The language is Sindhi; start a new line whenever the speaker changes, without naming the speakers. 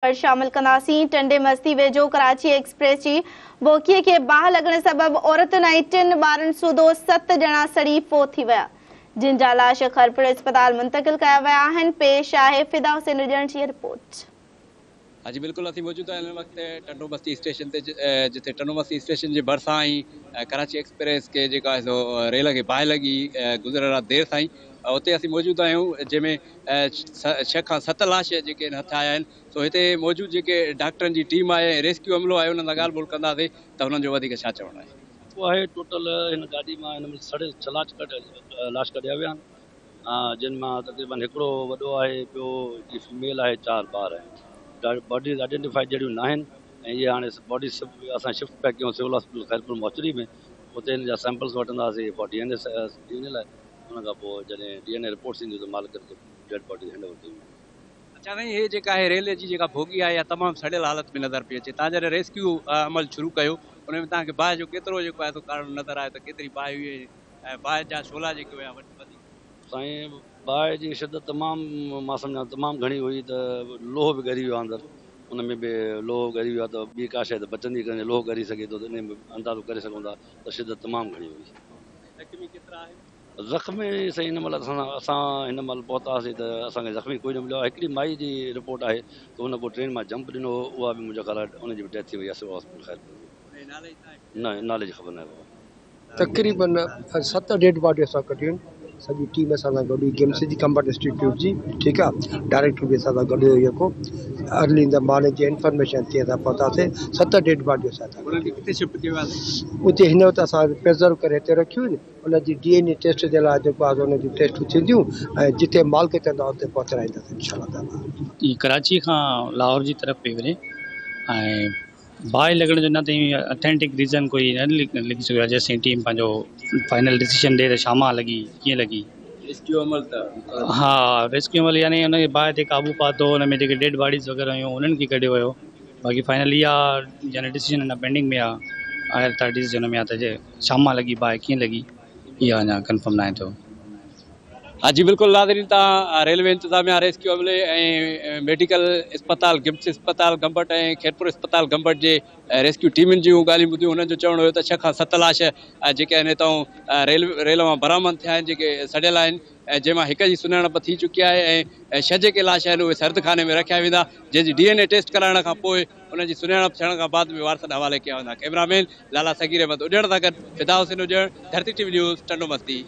شامل ڪنداسين. ٽنڊي مستي ويجهو ڪراچي ايڪسپريس جي بوگي کي باهه لڳڻ سبب عورتن ۽ ٽن ٻارن سوڌو 7 ڄڻا سڙي فوت ٿي ويا، جن جا لاش خيرپور اسپتال منتقل ڪيا ويا آهن. پيش آهي فدا حسين اڄڻ جي رپورٽ.
ها جي بلڪل، اسين موجود آهيون هن وقت ٽنڊو مستي اسٽيشن تي، جتي ٽنڊو مستي اسٽيشن جي ڀرسان ئي ڪراچي ايڪسپريس کي جيڪا آهي سو ريل کي باهه لڳي گذريل رات دير سان ئي، اتي اسين موجود آهيون، جنهن ۾ 6 کان 7 لاش جيڪي آهن هٿ آيا آهن. سو هتي موجود جيڪي ڊاڪٽرن جي ٽيم آهي ۽ ريسڪيو عملو آهي، انهن سان ڳالهه ٻولهه ڪنداسين ته هنن جو وڌيڪ ڇا چوڻ آهي.
آهي ٽوٽل هن گاڏي مان هن مهل سڙيل 6 لاش ڪڍيا ويا آهن، جن مان تقريبن هڪڙو وڏو آهي، ٻيو هڪڙي فيميل آهي، 4 ٻار آهن. باڊيز آئيڊينٽيفائي جهڙيون نه آهن ۽ اهي هاڻي باڊيز سڀ اسان شفٽ پيا ڪيون سول هاسپيٽل خيرپور موچري ۾، اتي هن جا سيمپلس وٺنداسين فار ڊي اين اي لاء. ان کان پوء جڏهن ڊي اين اي رپورٽس اينديون ته مالڪن کي ڊيڊ باڊيز هينڊ اوور ڪيون وينديون.
اڇا سائين، هي جيڪا آهي ريل جي جيڪا بوگي آهي اها تمام سڙيل حالت ۾ نظر پئي اچي. توهان جڏهن ريسڪيو عمل شروع ڪيو ان ۾ توهان کي باهه جو ڪيترو جيڪو آهي سو ڪارڻ نظر آيو ته ڪيتري باهه هئي ۽ باهه جا شعلا جيڪي هيا وڌيڪ؟
سائين، باهه جي شدت تمام، مان سمجهان تمام گهڻي هئي ته لوهه به ڳري ويو اندر، ان ۾ به لوهه ڳري ويو آهي ته ٻي ڪا شيء ته بچندي ڪانه، لوهه ڳري سگهي ٿو ته ان ۾ اندازو ڪري سگهون ٿا ته شدت تمام گهڻي هئي.
زخمي ڪيترا آهن؟
زخمي سائين هن مهل اسان هن مهل پهتاسين ته اسان کي زخمي ڪوئي نه مليو آهي. هڪڙي مائي جي رپورٽ آهي ته هن ڪو ٽرين مان جمپ ڏنو هو، اها به منهنجو خيال آهي ان جي به ڊيٿ ٿي وئي آهي سول هاسپيٽل خيرپور ۾. نه، نالي جي خبر ناهي بابا.
تقريبن 7 ڊيڊ باڊي اسان ڪڍيون آهن، سڄي ٽيم اسان سان گڏ هئي گمس جي، ڪمبٽ انسٽيٽيوٽ جي، ٺيڪ آهي، ڊائريڪٽر به اسان سان گڏ هيو جيڪو ارلي ان the morning جي انفارميشن تي اسان پهتاسين، 7 ڊيڊ باڊيون اسان هتان
انهن کي ڪٿي شفٽ ڪيو آهي؟
اتي هن وقت اسان پرزرو ڪري هتي رکيون آهن، ان جي ڊي اين اي ٽيسٽ جي لاء جيڪو آهي ان جون ٽيسٽون ٿينديون ۽ جتي مالڪ چوندا اتي پهچرائينداسين انشاء الله تعالٰي.
هي ڪراچي کان لاهور جي طرف پئي وڃي ۽ باهه لڳڻ جو اڃا تائين اٿينٽڪ ريزن ڪوئي نه لکي سگهيو آهي، جيسين ٽيم پنهنجو فائنل ڊسيشن ڏي ته ڇا مان لڳي، ڪيئن لڳي.
ريسڪيو عمل ته مڪمل.
ها، ريسڪيو عمل يعني ان کي باهه تي قابو پاتو، ان ۾ جيڪي ڊيڊ باڊيز وغيره هيون انهن کي ڪڍيو ويو، باقي فائنل اها يعني ڊسيشن اڃا پينڊنگ ۾ آهي، هائر اٿارٽيز جي ان ۾ آهي ته ڇا مان لڳي باهه، ڪيئن لڳي، اها اڃا ڪنفرم ناهي ٿيو.
ها جي بلڪل ناظرين، تان ريلوي انتظاميا، ريسڪيو عملي ۽ ميڊيڪل اسپتال گمس اسپتال گمبٽ ۽ خيرپور اسپتال گمبٽ جي ريسڪيو ٽيمن جون ڳالهيون ٻڌيون. هنن جو چوڻ هيو ته 6 کان 7 لاش جيڪي آهن هتان ريل ريل مان برآمد ٿيا آهن، جيڪي سڙيل آهن، جنهن مان هڪ جي سڃاڻپ ٿي چڪي آهي ۽ 6 جيڪي لاش آهن اهي سرد خاني ۾ رکيا ويندا، جنهن جي ڊي اين اي ٽيسٽ ڪرائڻ کان پوء انهن جي سڃاڻپ ٿيڻ کان بعد ۾ وارثن حوالي ڪيا ويندا. ڪئميرا مين لالا صغير احمد اڄڻ سان گڏ Fida Hussain Ujan, Dharti T V news, Tando Masti.